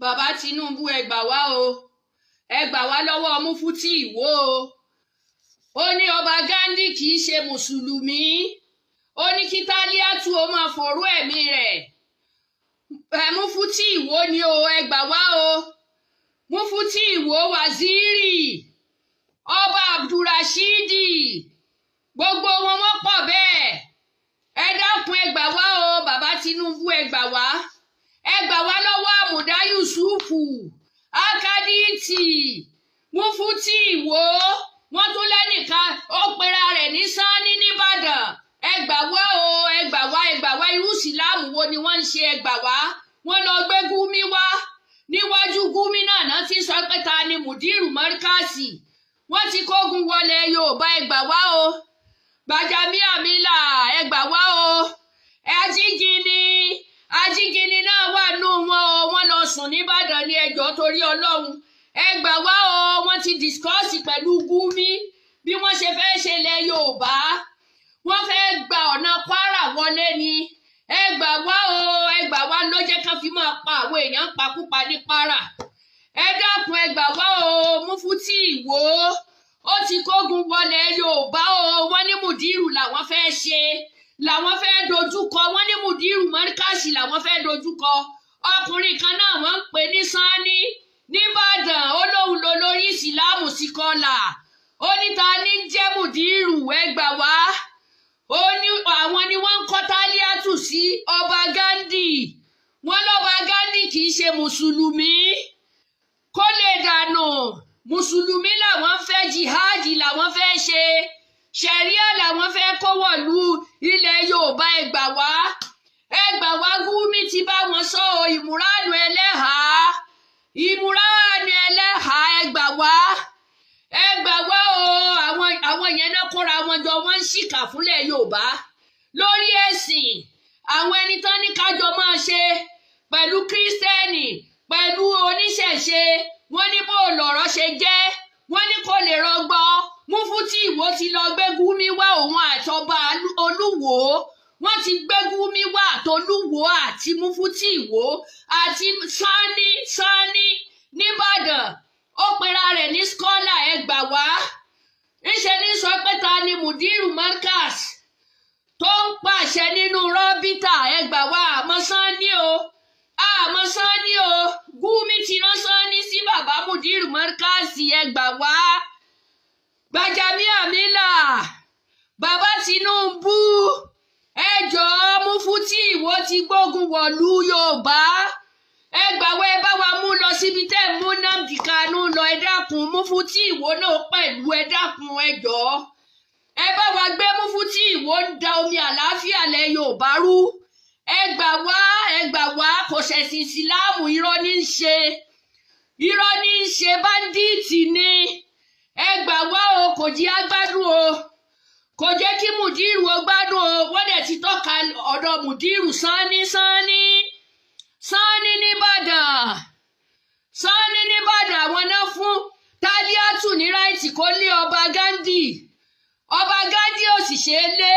Bàbá Tinubu, ẹ gbà wá o, ẹ gbà wá lọ́wọ́ Mufti Ìwó o. Ó ní ọba Ghandi kì í ṣe mùsùlùmí. Ó ní kí Tálíátù ó máa fòrú ẹ̀mí rẹ̀. Ẹ Mufti Ìwó ni o, ẹ gbà wá o. Mufti Ìwó, waziri ọba Abdulrasheed, gbogbo wọn, wọ́n pọ̀ bẹ́ẹ̀. Ẹ dákun, ẹ gbà wá o. Bàbá Tinubu, ẹ gbà wá, ẹ gbà wá lọ́wọ́ Àmùdá Yusufu Akaditi, Mufti Ìwó. Wọ́n tún lẹ́nìkan ó pera rẹ̀ ní Sanni nìbàdàn. Ẹ gbà wá o, ẹ gbà wá, ẹ gbà wá. Irú ìsìláàmù wo ni wọ́n ń ṣe? Ẹ gbà wá. Wọ́n lọ gbé Gúmi wá. Níwájú Gúmi náà náà ti sọ pé ta ni Mùdírù Mọ́ríkàsì. Wọ́n ti kógun wọlé Yorùbá. Ẹ gbà wá o. Gbàjàmíàmílà, ẹ gbà wá o. Ajígini, Ajígini náà wà nù wọn o. Wọ́n lọ sùn nìbàdàn ní ẹjọ́ torí Ọlọ́run. Ẹ gbà wá o. Wọ́n ti discuss pẹ̀lú Gúmi bí wọ́n ṣe fẹ́ ṣe lẹ̀ Yorùbá. Wọ́n fẹ́ gba ọ̀nà Kwara wọlé ni. Ẹ gbà wá o, ẹ gbà wá. Ló jẹ́ kán fi máa pa àwọn èèyàn pakúpa ní Kwara. Ẹ dákun, ẹ gbà wá o. Mufti Ìwó, ó ti kógun wọlé Yorùbá o. Wọ́n ní mùdírù làwọn fẹ́ ṣe, làwọn fẹ́ dojúkọ. Wọ́n ní mùdírù mọ́ríkàsì làwọn fẹ́ dojúkọ. Ọkùnrin kan náà, wọ́n ń pè ní Sanni nìbàdàn, ó lóun lọ lórí ìsìláàmù sí kọlà. Ó ní ta ní jẹ́ mùdírù? Ẹ gbà wá. Ó ní àwọn ni wọ́n ń kọ́ Tálíátù sí ọba Ghandi. Wọ́n lọ́ba Ghandi kì í ṣe mùsùlùmí, kó lè dànù. Mùsùlùmí làwọn fẹ́, jihadi làwọn fẹ́ ṣe, ṣẹ̀ríà làwọn fẹ́ kó wọ̀lú ilẹ̀ Yorùbá. Ẹ gbà wá, ẹ gbà wá. Gúmi ti bá wọn sọ ọ. Ìmúránù ẹlẹ́hàá, Ìmúránù ẹlẹ́hàá, ẹ gbà wá, ẹ gbà wá o. Àwọn yẹn náà kóra wọn jọ, wọ́n ń ṣìkà fúnlẹ̀ Yorùbá lórí ẹ̀sìn. Àwọn ẹni tán ní kájọ máa ṣe pẹ̀lú Kírísítẹ́nì, pẹ̀lú oníṣẹ̀ṣe, wọ́n ní bó lọ̀rọ̀ ṣe jẹ́, wọ́n ní kò lè rọgbọ. Mufti Ìwó ti lọ gbé Gúmi wá, òun àtọba Olúwo. Wọ́n ti gbé Gúmi wá, àtolúwo àti Mufti Ìwó àti Sanni. Sanni nìbàdàn, ó pera rẹ̀ ní scholar. Ẹ gbà wá. Ńṣe ní sọ pé ta ni Mudiru Markaz tó ń pàṣẹ nínú rọ́bìtà? Ẹ gbà wá. Àmọ́ Sanni o, àmọ́ Sanni o. Gúmi ti rán Sanni sí bàbá Mudiru Markaz. Ẹ gbà wá. Gbàjàmíàmílà, bàbá Tinubu, ẹ jọ̀ọ́, Mufti Ìwó ti gbógun wọ̀lú Yorùbá. Ẹ gbà wá. Ẹ bá wa mú lọ síbi tẹ́ ẹ mú Nnamdi Kanu lọ. Ẹ dákun, Mufti Ìwó náà pẹ̀lú. Ẹ dákun, ẹ jọ̀ọ́, ẹ bá wa gbé Mufti Ìwó. Ń da omi àlàáfíà lẹ Yorùbá rú. Ẹ gbà wá, ẹ gbà wá. Kò ṣẹ̀sìn ìsìláàmù, irọ́ ní í ṣe, irọ́ ní í ṣe, bandit ni. Ẹ gbà wá o. Kò jí agbádùn o, kò jẹ́ kí mùdírù ó gbádùn o. Wọ́n dẹ̀ ti tọ́ka ọ̀dọ̀ mùdírù Sanni, Sanni, Sanni nìbàdàn, Sanni nìbàdàn. Àwọn náà fún Tálíátù ní right kó lé ọba Ghandi. Ọba Ghandi ò sì ṣe é lé.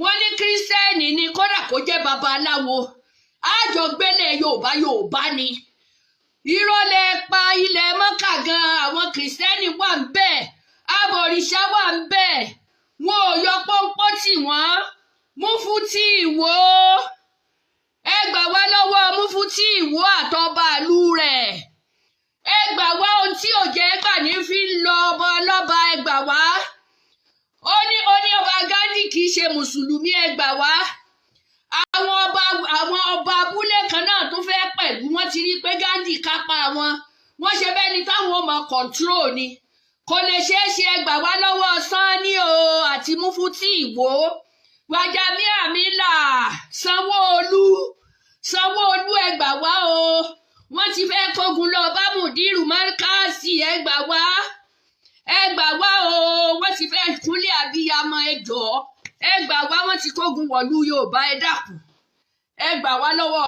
Wọ́n ní kírísítẹ́nì ni, kódà kó jẹ́ babaláwo, àjọgbélé Yorùbá, Yorùbá ni. Irọ́ lẹ pa. Ilẹ̀ Mọ́kà gan, àwọn kìrìsìtẹ́nì wà ń bẹ̀, abọ̀rìṣà wà ń bẹ̀, wọn ò yọ pọ́npọ́ tì wọ́n. Mufti Ìwó, ẹ gbà wá lọ́wọ́ Mufti Ìwó àtọba ìlú rẹ̀. Ẹ gbà wá. Ohun tí ò jẹ́ gbà ní fi ń lọ ọba ọlọ́ba. Ẹ gbà wá. Ó ní ọba Ghandi kì í ṣe mùsùlùmí. Ẹ gbà wá. Àwọn ọba abúlé kan náà tó fẹ́ pẹ̀lú, wọ́n ti rí pé Ghandi kápá wọn, wọ́n ṣe bẹ́ẹ̀ ni táwọn ọmọ control ni. Kò lè ṣeé ṣe. Ẹ gbà wá lọ́wọ́ Sanni o àti Mufti Ìwó. Gbàjàmíàmílà, Sanwó-Olú, Sanwó-Olú, ẹ gbà wá o. Wọ́n ti fẹ́ kógun lọ bá Mùdírù Márkàsì. Ẹ gbà wá, ẹ gbà wá o. Wọ́n ti fẹ́ kúnlẹ̀ abiyamọ. Ẹ jọ̀ọ́, ẹ gbà wá. Wọ́n ti kógun wọ̀lú Yorùbá. Ẹ dákun, ẹ gbà wá lọ́wọ́.